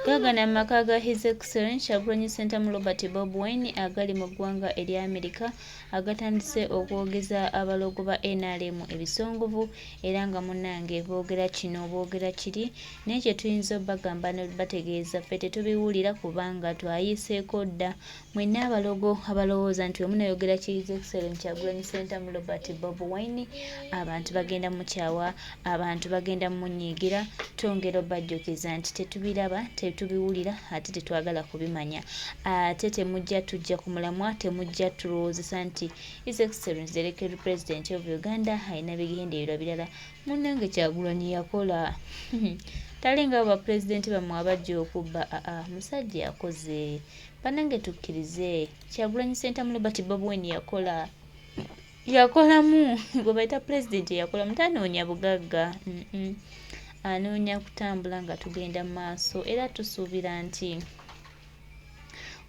Gaagano amaka ga His Excellency Kyagulanyi Ssentamu Robert Bob Wine agali mu ggwanga erya Amerika agatandise okwogeza abalogo ba nrm ebisongovu era nga munnange boogera kino boogera kiri naye kye tuyinza obagamba nobategeeza ffe tetubiwulira kubanga twayiiseeko dda. Mwenna abalogo abalowooza nti wemunayogera ki His Excellency Kyagulanyi Ssentamu Robert Bob Wine abantu bagenda mukyawa, abantu bagenda munyiigira, twongera obajjukiza nti tetubiraba, tetubiwulira ate tetwagala kubimanya. Ate temujja tujja ku mulamwa, temujja tulowoozesa nti His Excellency the elected President of Uganda alina bigendererwa birala. Munnange Kyagulanyi yakola talinga abo bapulezidenti bammwe abajja okubba aa musajja akoze. Banange tukkirize Kyagulanyi Ssentamu Robert Bobi Wine yakola yakolamu gwe bayita pulezidenti eyakolamu tanoonya bugagga anoonya kutambula nga tugenda mu maaso era tusuubira nti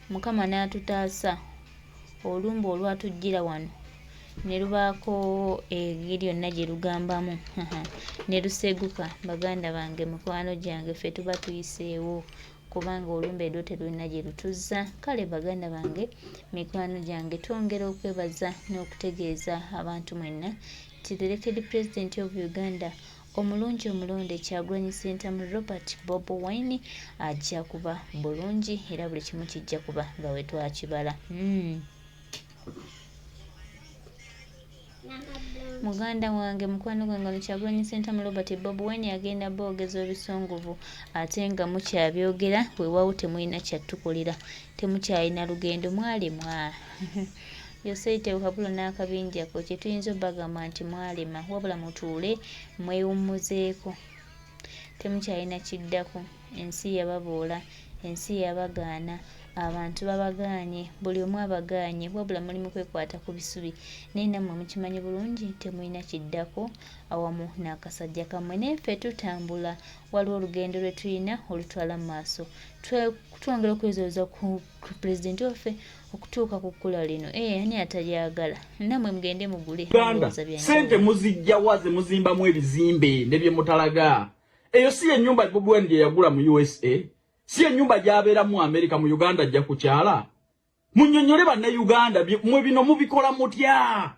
Mukama n'atutaasa olumbe olwatujjira wano ne lubaako engeri yonna gye lugambamu ne luseguka baganda bange mikwano gyange ffe tuba tuyiseewo kubanga olumbe lwo terulina gye lutuzza. Kale baganda bange, mikwano gyange, twongera okwebaza n'okutegeeza abantu mwenna nti the elected president of Uganda omulungi omulonde Kyagulanyi Ssentamu Robert Bob Wine ajja kuba bulungi era buli kimu kijja kuba nga bwe twakibala. Muganda wange mukwano gwange ono Kyagulanyi Ssentamu Robert Bob Wine agenda boogeza obisongovu ate nga mukyabyogera weewaawo temulina kyattukolera temukyalina lugendo mwalemwa Yoseite Buhabulo n'akabinjako kye tuyinza obagamba nti mwalema wabula mutuule mwewummuzeeko temukyalina kiddako ensi yababoola ensi yabagaana abantu babagaanye buli omu abagaanye wabula muli mu kwekwata ku bisubi naye nammwe mukimanyi bulungi temulina kiddako awamu n'akasajja kammwe naye ffe tutambula waliwo olugendo lwe tulina olutwala mu maaso twongera okwezooza ku pulezidenti waffe okutuuka ku kkula lino eh, ani atalyagala nammwe mugende mugule Uganda sente muzijjawa ze muzimbamu ebizimbe ne bye mutalaga eyo si yenyumba Bobi Wine gye yagula mu USA si yenyumba gy'abeera mu Amerika mu Uganda ajja kukyala munyonyole bannayuganda mwe bino mubikola mutya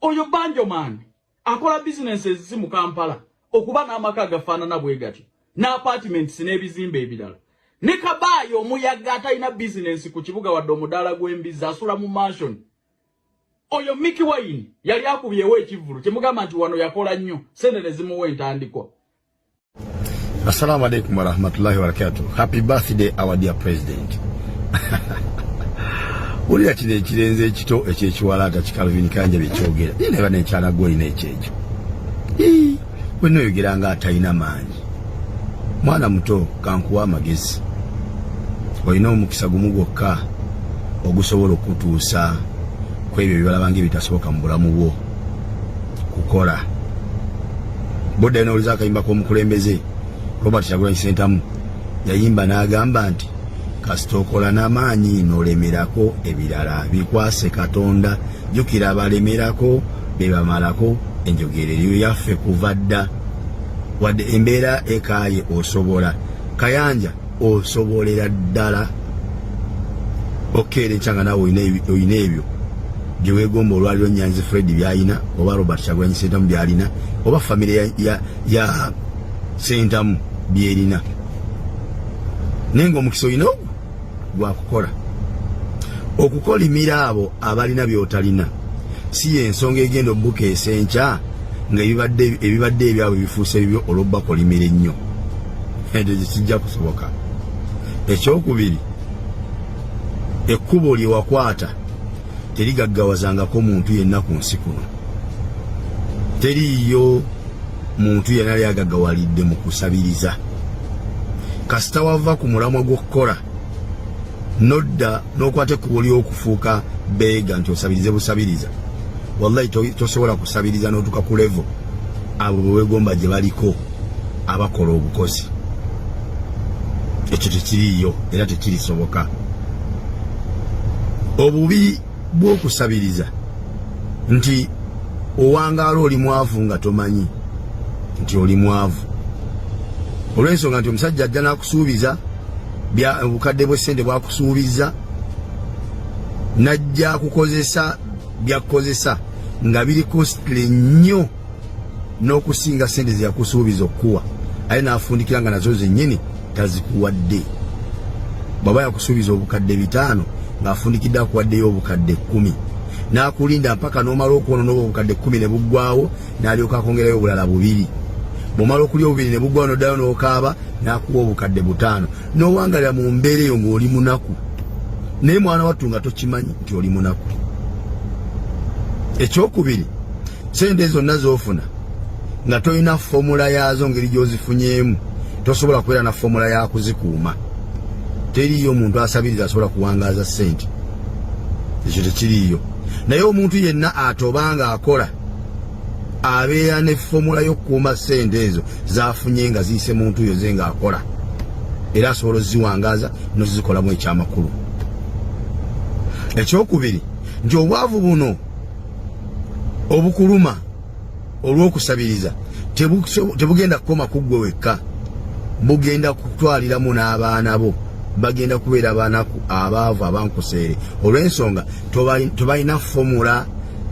oyo banjoman akola bizinensi ezisi mu Kampala okuba n'amaka agafaanana bwe gatyo n'apatiments n'ebizimbe ebirala ne kabaayi omuyaga atalina bizinensi ku kibuga wadde omudaala gw'embizzi asula mu mansion oyo Mickey Wine yali akubyewo ekivvulu kyemugamba nti wano yakola nnyo sente ne zimuwa entandikwa. Assalamu alaikum warahmatullahi wabarakatuh. Happy birthday our dear president. Wulira kino ekirenzi ekito ekyekiwalaata ki Calvin Kanja byekyogera naye neba nenkyala gwe olina ekyekyo wenna oyogera nga atalina maanyi mwana muto kankuwa amagezi olina omukisa gumu gwokka ogusobola okukutuusa ku ebyo byebalaba nga ebitasoboka mu bulamu bwo kukola boddayo nowuliza akayimba k'omukulembeze Robert Kyagulanyi Ssentamu yayimba n'agamba nti kasita okola n'amaanyi n'olemerako ebirala bikwase Katonda jjukira abalemerako be bamalako enjogera eriyo yaffe kuva dda wadde embeera ekaaye osobola kayanja osobolera ddala okukeera enkya nga naawe olina ebyo bye weegomba olwaliro Nyanzi Fred byalina oba Robert Kyagulanyi Ssentamu byalina oba famire ya, ya, ya Ssentamu byerina naye ngaomukisa olina ogwo gwakukola okukolimira abo abalina byotalina si yensonga egenda obukeesa enkya nga ebibadde ebyabwe bifuuse bibyo olwobakolimira ennyo ekyo tekijja kusoboka ekyokubiri ekkubo lye wakwata terigaggawazangako muntu yenna ku nsi kuno teriiyo muntu yenna yali agaggawalidde mu kusabiriza kasita wava ku mulamwa gw'okukola nodda n'okwata ekkubo ly'okufuuka beega nti osabirize busabiriza wallahi tosobola kusabiriza n'otuuka ku levo abo bewegomba gye baliko abakola obukozi ekyo tekiriiyo era tekirisoboka obubi bw'okusabiriza nti owangaala oli mwavu nga tomanyi nti oli mwavu olw'ensonga nti omusajja ajja n'akusuubiza. Obukadde bw'essente bwakusuubiza najja kukozesa byakukozesa nga biri costly nnyo n'okusinga sente zeyakusuubiza okukuwa, aye n'afundikira nga nazo zennyini tazikuwadde. Bw'aba yakusuubiza obukadde 5, ng'afundikidde akuwaddeyo obukadde 10, n'akulinda mpaka n'omala okwonona obwo obukadde 10 ne buggwawo, n'alyoka akongerayo obulala bubiri. Bw'omala okulya obubiri ne buggwawo, n'oddayo n'okaaba, n'akuwa obukadde 5, n'owangalira mu mbeera eyo ng'oli munaku, naye mwana wattu nga tokimanyi nti oli munaku. Ekyokubiri, sente zonna z'ofuna nga tolina formula yaazo, ngeri gy'ozifunyeemu, tosobola kubeera na formula ya kuzikuuma. Teriiyo omuntu asabiriza asobola kuwangaaza ssente, ekyo tekiriiyo. Naye omuntu yenna atoba nga akola abeera ne formula y'okukuuma ssente ezo zafunye nga ziyise mu ntuuyo ze ng'akola, era asobola oziwangaaza nozikolamu ekyamakulu. Ekyokubiri nti obwavu buno obukuluma olw'okusabiriza tebugenda kukoma ku ggwe wekka, bugenda kutwaliramu n'abaana bo. Bagenda kubeera banaku, abaavu, abankuseere, olw'ensonga tobalina formula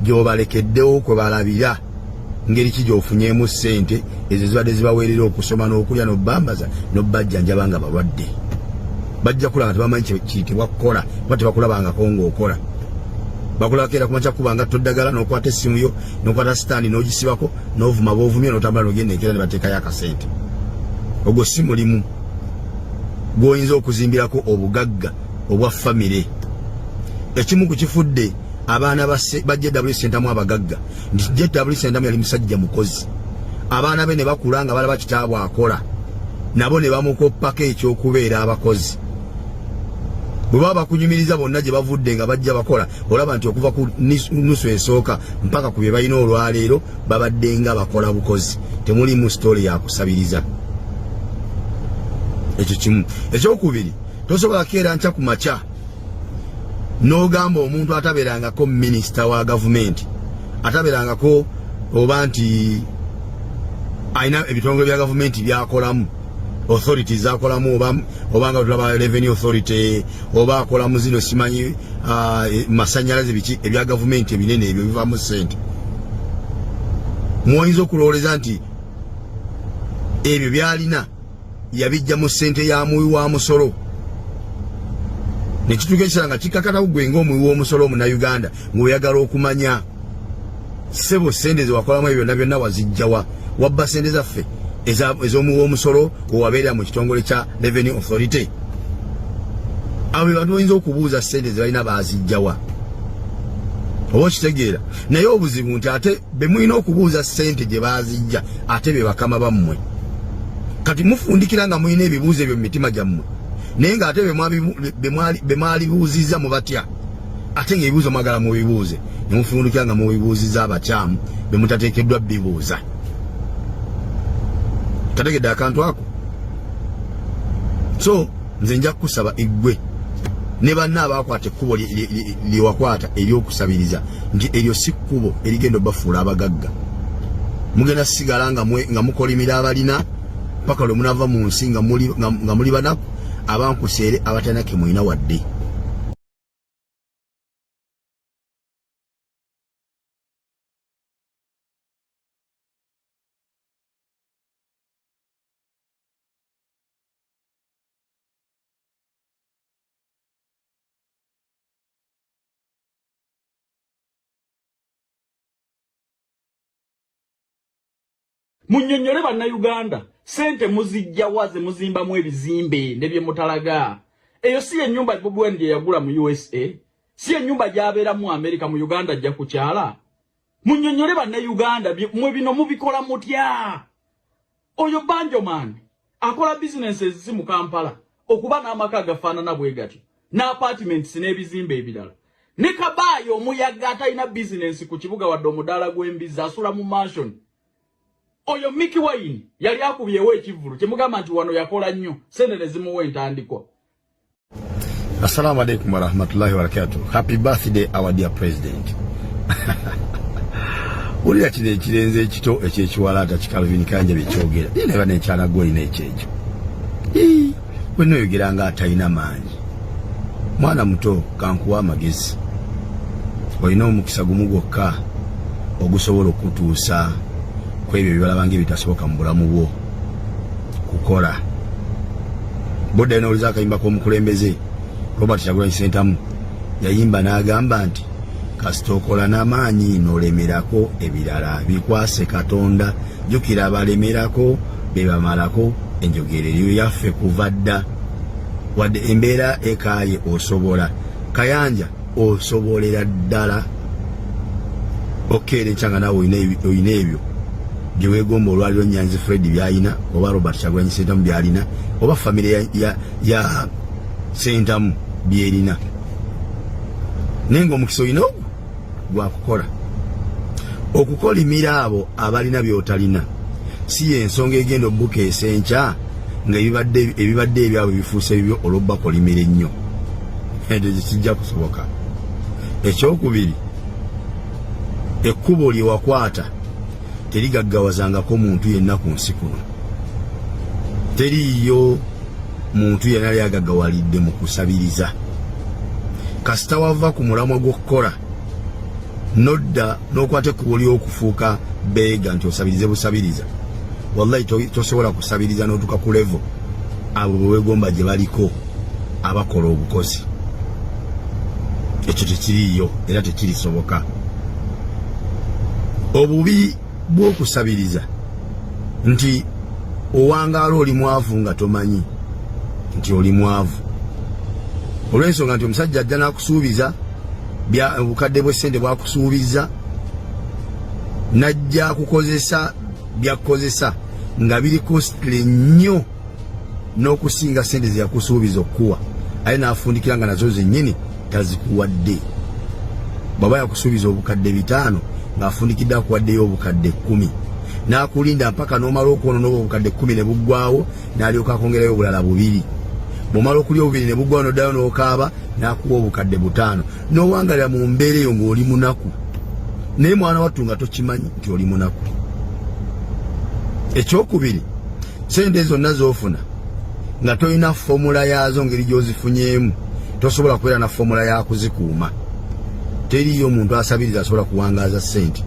gy'obalekeddewo kwe balabira ngeri ki gy'ofunyeemu ssente ezo zibadde zibaweerera okusoma n'okulya n'obbambaza n'obbajjanjaba nga balwadde. Bajja kulaba nga tebamanyi kiyitibwa kukola, kuba tebakulabangako ng'okola. Bakulabako era kumakya kuba nga toddagala, n'okwata essimu yo, n'okwata sitaani, n'ogisibako, n'ovuma b'ovumye, n'otambula n'ogenda, enkeera ne bateekayo akasente. Ogwo si mulimu gw'oyinza okuzimbirako obugagga obwa famire. Ekimu ku kifudde abaana ba JW Sentamu abagagga nti JW Sentamu yali musajja mukozi. Abaana be ne bakula nga balaba kitaabwe akola, nabo ne bamukoppako ekyokubeera abakozi. Bwe baba bakunyumiriza bonna gye bavudde nga bajja bakola, olaba nti okuva ku nusu esooka mpaka ku bye balina olwaleero babadde nga bakola bukozi, temulimu story yakusabiriza. Ekyo kimu. Ekyokubiri, tosobola keera nkya ku makya n'ogamba omuntu atabeerangako minisita wa gavumenti, atabeerangako oba nti alina ebitongole bya gavumenti byakolamu, authority zakolamu, oba nga tulaba Revenue Authority, oba akolamu zino simanyi masanyalaze, biki ebya gavumenti ebinene ebyo bivaamu sente, mwoyinza okulowooleza nti ebyo byalina yabijja mu ssente ya muwi wa musolo, nekituuka ekiseera nga kikakatako gwe ng'omuwi w'omusolo omunauganda ng'oyagala okumanya, ssebo, ssente zewakolamu ebyo byonna byonna wazijjawa? Wabba ssente zaffe ez'omuwi w'omusolo wewabeerera mu kitongole kya Revenue Authority? Abo be bantu bayinza okubuuza ssente ze balina baazijjawa, oba okitegeera? Naye obuzibu nti ate be mulina okubuuza ssente gye baazijja ate be bakama bammwe. Kati mufundikira nga mulina ebibuuzo ebyo mu mitima gyammwe, naye ng'ate be mwalibuuzizza mubatya, ate ng'ebibuuzo mwagala mubibuuze, ne mufundikira nga mubibuuzizza abakyamu be mutateekeddwa bibuuza. Kategedde akantu ako? So nze nja kukusaba eggwe ne banna abakwata ekkubo lyewakwata ery'okusabiriza nti eryo si kkubo erigenda obafuula abagagga. Mugenda sigala nga mukolimira abalina paka lwe munava mu nsi nga muli banaku, abankuseere, abatalina ke mulina wadde. Munnyonnyole Bannayuganda, sente muzijjawa ze muzimbamu ebizimbe ne bye mutalaga? Eyo si ennyumba Bobi Wine gye yagula mu USA, si ennyumba gy'abeeramu Amerika. Mu Uganda ajja kukyala? Munnyonnyole Bannayuganda, mwe bino mubikola mutya? Oyo Banjoman akola bizinensi ezisi mu Kampala okuba n'amaka agafaanana bwe gatyo n'apartments n'ebizimbe ebirala, ne kabaayi omuyaga atalina bizinensi ku kibuga wadde omudaala gw'embizzi, asula mu mansion. Oyo Mickey Wine yali akubyewo ekivvulu kyemugamba nti wano yakola nnyo, sente ne zimuwa entandikwa. Assalamu alaikum warahmatullahi wabarakatuh. Happy birthday, our dear president. Wulira kino ekirenzi ekito ekyekiwalaata ki Calvin Kanja byekyogera. Naye neba nekyana gwe olina ekyekyo. Wenna oyogera nga atalina maanyi. Mwana muto, kankuwa amagezi. Olina omukisa gumu gwokka ogusobola okukutuusa ku ebyo byebalaba ng'ebitasoboka mu bulamu bwo kukola. Boddayo n'owuliza akayimba k'omukulembeze Robert Kyagulanyi Ssentamu yayimba n'agamba nti kasita okola n'amaanyi n'olemerako ebirala bikwase Katonda. Jjukira balemerako be bamalako enjogera eriyo yaffe kuva dda. Wadde embeera ekaaye osobola Kayanja osobolera ddala okukeera enkya nga naawe olina ebyo bye weegomba olwaliro Nyanzi Fred byalina oba Robert Kyagulanyi Ssentamu byalina oba famire ya Ssentamu byerina naye ng'omukisa olina ogwo gwakukola okukolimira abo abalina byotalina si yensonga egenda obukeesa enkya nga ebibadde ebyabwe bifuuse bibyo olw'obakolimira ennyo. Ekyo tekijja kusoboka. Ekyokubiri, ekkubo lye wakwata terigaggawazangako muntu yenna ku nsi kuno. Teriiyo muntu yenna yali agaggawalidde mu kusabiriza. Kasita wava ku mulamwa gw'okukola nodda n'okwata ekkubo ly'okufuuka beega nti osabirize busabiriza, wallahi tosobola kusabiriza n'otuuka ku levo abo bwe weegomba gye baliko abakola obukozi. Ekyo tekiriiyo era tekirisoboka. Obubi bw'okusabiriza nti owangaala oli mwavu nga tomanyi nti oli mwavu, olw'ensonga nti omusajja ajja n'akusuubiza obukadde bw'essente bwakusuubiza n'ajja kukozesa byakukozesa nga biri costly nnyo n'okusinga sente ze yakusuubiza okukuwa, aye n'afundikira nga nazo zennyini tazikuwadde. Bw'aba yakusuubiza obukadde 5 ng'afundikidde akuwaddeyo obukadde 10, n'akulinda mpaka n'omala okwonoona obwo obukadde 10 ne buggwawo, n'alyoka akongerayo obulala 2. Bw'omala okulya obubiri ne buggwawo n'oddayo n'okaaba, n'akuwa obukadde 5, n'owangalira mu mbeera eyo ng'oli munaku, naye mwana wattu nga tokimanyi nti oli munaku. Ekyokubiri, sente zonna z'ofuna nga tolina fomula yaazo ngeri gy'ozifunyeemu, tosobola kubeera na fomula ya kuzikuuma. Teriiyo omuntu asabiriza asobola kuwangaaza sente,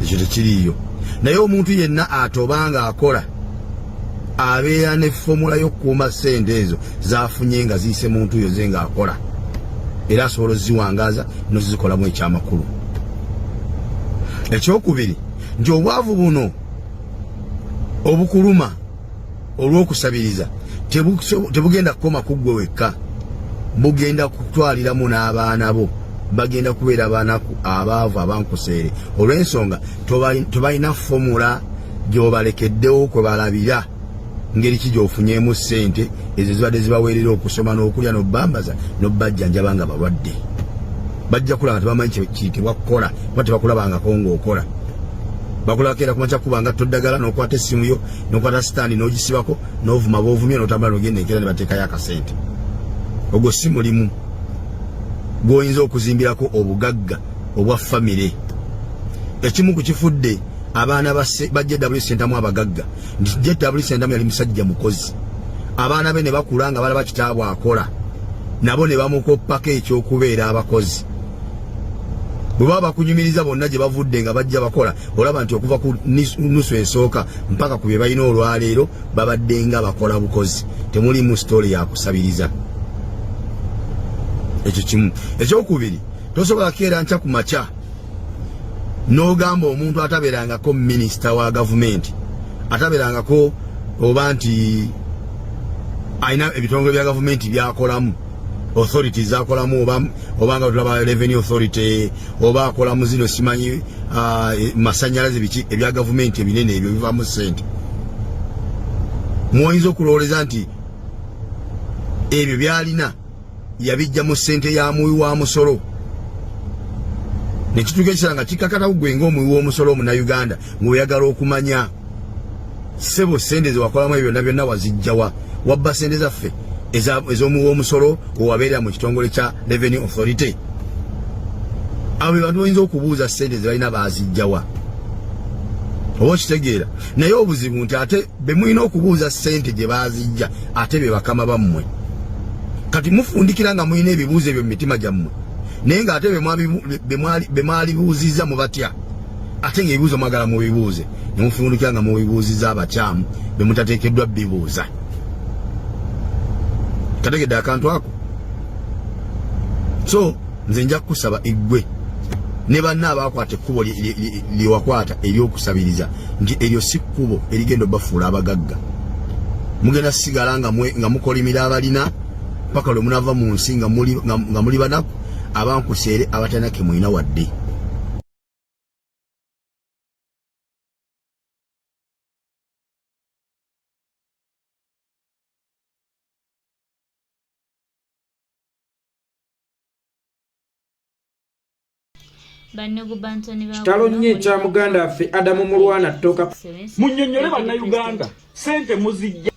ekyo tekiriiyo. Naye omuntu yenna atoba nga akola abeera ne fomula y'okukuuma sente ezo zafunye nga ziyise mu ntuuyo ze ng'akola, era asobola oziwangaaza n'ozikolamu ekyamakulu. Ekyokubiri nti obwavu buno obukuluma olw'okusabiriza tebugenda kukoma ku ggwe wekka, bugenda kutwaliramu n'abaana bo. Bagenda kubeera banaku, abaavu, abankuseere, olw'ensonga tobalina fomula gy'obalekeddewo kwe balabira ngeri ki gy'ofunyeemu ssente ezo zibadde zibaweerera okusoma n'okulya n'obbambaza n'obbajjanjaba nga balwadde. Bajja kulaba tebamanyi kiyitibwa kukola, kuba tebakulabangako ng'okola. Bakulako era kumakya kuba nga toddagala n'okwata essimu yo n'okwata sitaani n'ogisibako n'ovuma b'ovumye n'otambula n'ogenda enkeera ne bateekayo akasente. Ogwo si mulimu gw'oyinza okuzimbirako obugagga obwa famire. Ekimu ku kifudde abaana ba JW Ssentamu abagagga nti JW Ssentamu yali musajja mukozi, abaana be ne bakula nga balaba kitaabwe akola, nabo ne bamukoppako ekyokubeera abakozi. Bwe baba bakunyumiriza bonna gye bavudde nga bajja bakola, olaba nti okuva ku nusu esooka mpaka ku bye balina olwaleero babadde nga bakola bukozi, temulimu sitooli ya kusabiriza. Ekyo kimu. Ekyokubiri, tosobola keera nkya ku makya n'ogamba omuntu atabeerangako minisita wa gavumenti, atabeerangako oba nti alina ebitongole bya gavumenti byakolamu, authorities zakolamu, oba nga tulaba revenue authority, oba akola mu zino simanyi masanyalaze, biki ebya gavumenti ebinene ebyo bivaamu ssente, mwoyinza okulowooleza nti ebyo byalina yabijja mu ssente ya muwi wa musolo, nekituuka ekiseera nga kikakatako gwe ng'omuwi w'omusolo omunnayuganda ng'oyagala okumanya, ssebo, ssente zewakolamu ebyo byonna byonna wazijjawa? Wabba ssente zaffe ez'omuwi w'omusolo wewabeerera mu kitongole kya revenue authority? Abo be bantu bayinza okubuuza ssente ze balina baazijjawa. Oba okitegeera? Naye obuzibu nti ate be mulina okubuuza ssente gye baazijja ate be bakama bammwe. Kati mufundikira nga mulina ebibuuzo ebyo mu mitima gyammwe, naye ng'ate be mwalibuuzizza mubatya, ate ng'ebibuuzo mwagala mubibuuze, ne mufundikira nga mubibuuzizza abakyamu be mutateekeddwa bibuuza. Kategedde akantu ako? So nze nja kukusaba eggwe ne banna abaakwata ekkubo lyewakwata ery'okusabiriza nti eryo si kkubo erigenda obafuula abagagga. Mugenda sigala nga mukolimira abalina paka lwe munava mu nsi nga muli banaku abankuseere abatalina ke mulina wadde. Kitalo nnyo ekya muganda waffe Adamu Mulwana Toka. Munnyonnyole Bannayuganda ssente muzijja.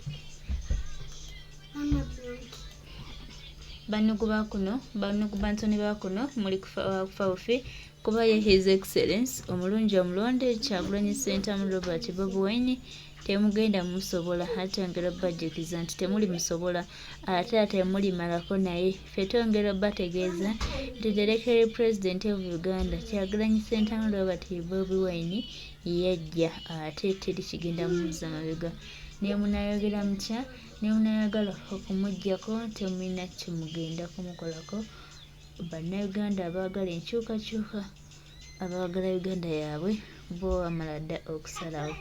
Banugu ba kuno, banugu bantoni ba kuno muli kufa kufa bufi kuba ye His Excellence omulungi omulonde Kyagulanyi Ssentamu Robert Bobi Wine temugenda musobola ate ongera obajjukiza nti temuli musobola ate atemulimalako naye ffe twongera obategeeza nti the Lekeri President of Uganda Kyagulanyi Ssentamu Robert Bobi Wine yajja ate teri kigenda muzza mabega nemunayogera mutya nemunayagala okumujjako temulina kyemugenda kumukolako bannayuganda abaagala enkyukakyuka abaagala Uganda yaabwe bo bamala dda okusalawo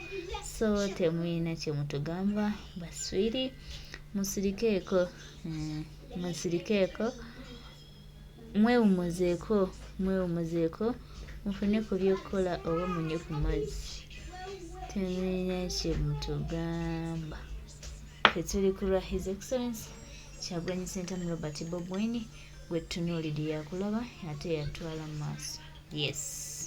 so temulina kyemutugamba baswiri musirikeeko musirikeeko mwewumuzeeko mwewumuzeeko mufune ku by'okukola oba munywe ku mazzi temulina kyemutugamba ffe tuli ku lwa His Excellence Kyagulanyi Ssentamu Robert Bobi Wine gwe tutunuulidde yakulaba ate yatwala mu maaso yes.